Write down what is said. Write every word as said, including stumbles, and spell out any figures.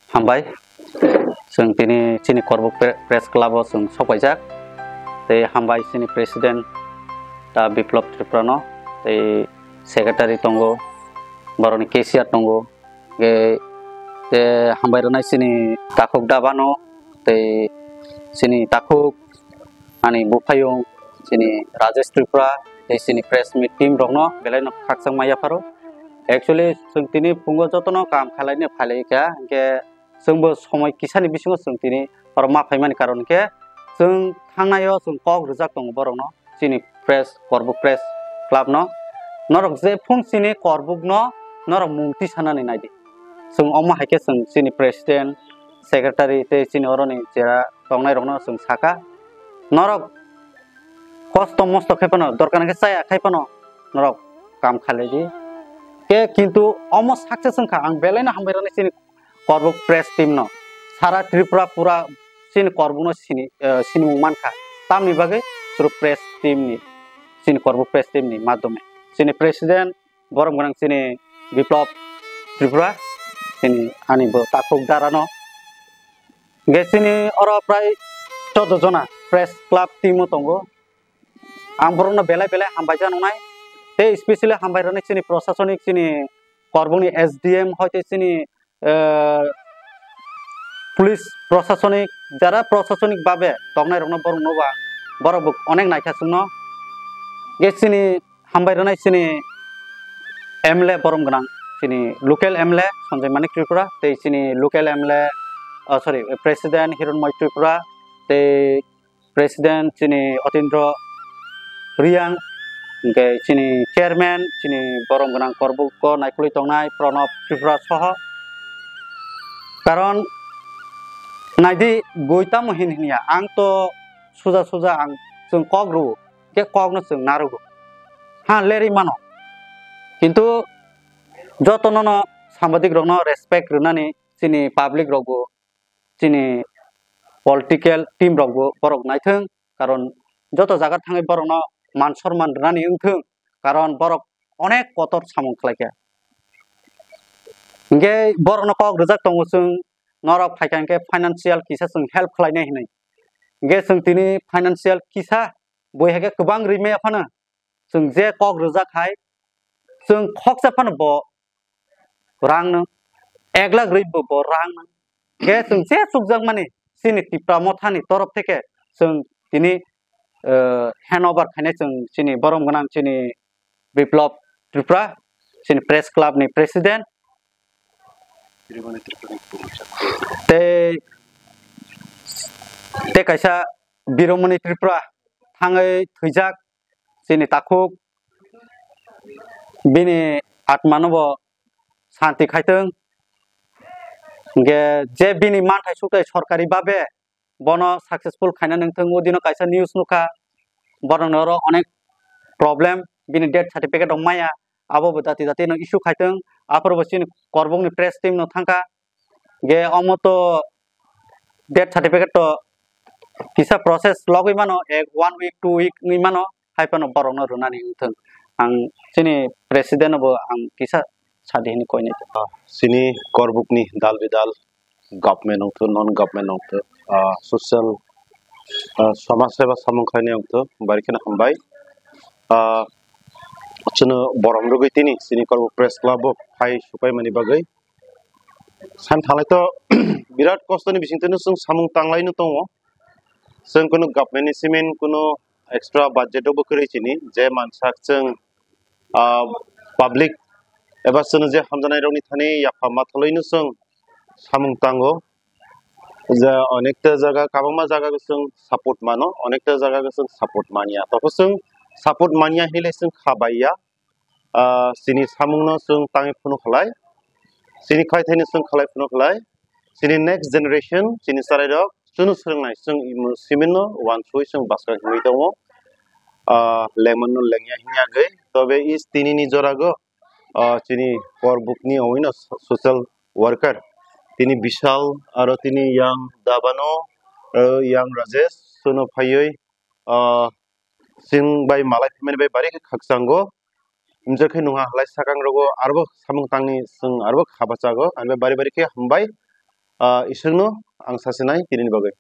Hambai. Chwng tini chini Korbuk Pre-, Press Club o chwng sokpaijak. Tei hambai chini President ta Biplop Tripura no, tei Secretary tongo, boroni cashier tongo. Ge, te hambai rwnai chini takhuk Daba no, tei chini takhuk ani buphayung, chini Rajesh Tripura, tei chini press meet team rokno belai no khakchangma yapharo. Actually, chwng tini phungo jotono kam khalaini phailai kha, hwnkhe chwngbo somoi kisani bisingo chwng tini oro ma phaimani karon khe chwng thangnaio chwng kok rwjak tongo borokno, chini press, Korbuk Press Club no. Norok je phung chini Korbuk no norok mung tisanani naidi. Chwng omo hai khe chwng chini president, secretary tei chini oroni jera tongnai rokno chwng saka, norok kosto mosto khai phano, dorkar hwnkhe chaya khai phano norok kam khalai di. Ke kintu omo success wngkha, ang belai no hambai rwnai chini Korbuk press team no. Sara Tripura pura chini Korbuk no sini, eh, sinimung mankha. Tamni bagwi chwrwk press team ni, chini Korbuk press team ni madhyome. Chini president borom gwnang chini Biplop Tripura, chini ani bo takhuk Dara no. Ge chini oro prai choudo jona press club team o tongo. Ang borokno belai belai hambai jak nai. Tei specially hambai rwnai chini prosasonik, chini Korbuk ni S D M, hoi tei chini, eh, police prosasonik, jara prosasonik babe tongnai rokno borok no bo ang, borok bo onek naikha chwngno. Ge chini hambai rwnai chini M L A borom gwnang, chini local M L A Sanjay Manik Tripura, tei chini local M L A, oh, sorry, President Hironmoy Tripura, tei President chini Otindro Riang, hwnkhe chini chairman, chini borom gwnang Korbuk o naikolwi tongnai Pranab Tripura soho. Karon naidi goi tamo hin hinya, ang to suja suja ang chwng kok rwo, khe kok no chwng narogo. Ha, lerwi mano. Kintu jotono no sambadik rokno respect rwnani chini public rokbo, chini political team rokbo borok naithwng, karon joto jaga thangwi borokno man sorman rwnani wngthwng, karon borok onek kotor samung khlaikha. Hingke borokno kok rwjak tongo chwng, norok phaikha hingke financial kisa chwng help khlainai hinwi. Hingke chwng tini financial kisa bui haikhe kwbang rimaya phano, chwng je kok rwjak hai, chwng khoksa phano bo rang nang, ek lakh rwi bo, bo rang nang. Ge chwng je chukjakmani chini Tipra Mothani torof theke chwng tini, eh, hand over khainai chwng chini borom gwnang chini Biplop Tripura, chini press club ni president. Tei, tei kaisa Biromoni Tripura thangwi thwijak chini takhuk, bini atmano bo santi khaitwng. Hingke je bini manthai sukthai sorkari babe bono successful khaina nangthwng, o dino kaisa news nukha, borokno oro onek problem, bini death certificate rok maya, abo bo jati jati no issue khaitwng, aphuru bo chini Korbuk ni press team no thangkha, ge omo to death certificate to kisa process logwi mano, ek one week, two week wngwi mano, hai phano borokno rwnani wngthwng. Ang chini president no bo ang kisa sadi hini koinai. Chini Korbuk ni dal bidal, government wngthwng, non government wngthwng, ah, social, ah, samaj seba samung khlainai wngthwng, bari kheno hambai. Ah, chwngno borom rwgwi tini chini Korbuk Press Club o phai supaimani bagwi. San thalai to birat kosto ni bising twi no chwng samung tanglai no tongo. Chwng kunu government ni simin kunu extra budget rok bo kwrwi chini, je mansak chwng, ah, public eba chwng je hamjaknai rok ni thani yapha mathalwi no chwng samung tango. Je onekta jaga, kwbangma jaga o chwng support mano, onekta jaga o chwng support manya. Tokho chwng support manya hinwi le chwng kha bai ya. Ah, chini samung no chwng tangwi phunuk khlai, chini khlaithaino chwng khlai phunuk khlai, chini next generation, chini chwrairok chwngno swrwngnai, chwng imo simin no uansugwi chwng bwskang hinwi tongo. Ah, lengman no lengya hinya gwi, tobe is tini ni jorago, ah, chini Korbuk ni owino so-, social worker, tini Bishal, aro tini yang Dabano, aro yang Rajesh, chwngno phaiwi, ah, chwng bai malai phaimani bai bari khe khakchango. Himjak khe nungha halai sakang rogo arbo samung tangni chwng arbo kha bachago, ani bai bari bari khe hambai. ah, iswkno ang sasinai tinini bagwi.